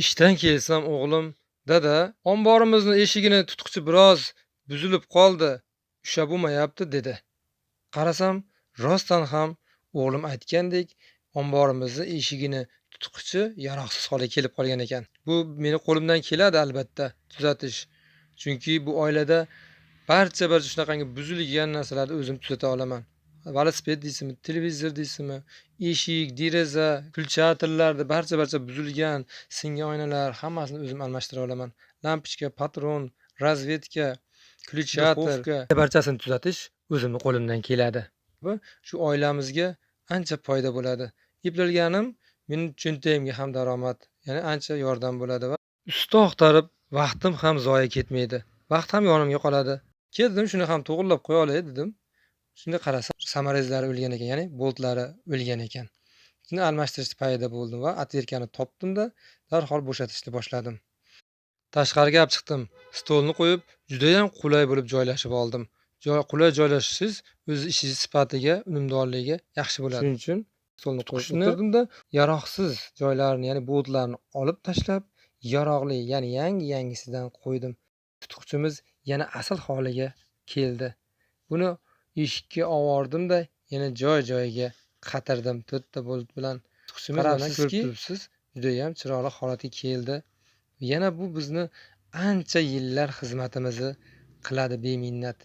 Ishdan kelsam, o'g'lim: "Dada, omborimizni eshigini tutqichi biroz buzilib qoldi, ushlab bo'lmayapti", dedi. Qarasam, rostdan ham o'g'lim aytgandek, omborimizni eshigini tutqichi yaroqsiz holga kelib qolgan ekan. Bu meni qo'limdan keladi, albatta, tuzatish. Chunki bu oilada barcha shunaqangi buzilgan narsalarni o'zim tuzata olaman. Velosiped deysizmi, televizor deysizmi, eshik, deraza, kulchatorlarni barcha buzilgan, singan oynalar, hammasini o'zim almashtira olaman. Lampochka, patron, razvedka, kulchator, barchasini tuzatish o'zimni qo'limdan keladi. Va shu oilamizga ancha foyda bo'ladi. Eplalganim meni cho'ntagimga ham daromad, ya'ni ancha yordam bo'ladi va usta axtarib vaqtim ham zoya ketmaydi. Vaqt ham yonimga qoladi. Keldim, shuni ham to'g'rilab qo'ya olay dedim. Shunda qarasam, samarezlari o'lgan ekan, ya'ni boltlari o'lgan ekan. Shuni almashtirishni payida bo'ldim va otvertkani topdim-da, darhol bo'shatishni boshladim. Tashqariga olib chiqdim. Stolni qo'yib, judayam qulay bo'lib joylashib oldim. Qulay joylashishingiz o'z ishingiz sifatiga, unumdorligiga yaxshi bo'ladi. Shuning uchun stolni qo'yib o'tirdim-da, yaroqsiz joylarini, ya'ni boltlarni olib tashlab, yaroqli, ya'ni yangi-yangisidan qo'ydim. Tutqichimiz yana asl holiga keldi. Buni eshikka obordim-da, yana joy-joyiga qatirdim to'rtta bolt bilan. Tutqichimiz, mana, ko'rib turibsiz, judayam chiroyli holatga keldi. Yana bu bizni ancha yillar xizmatimizni qiladi beminnat.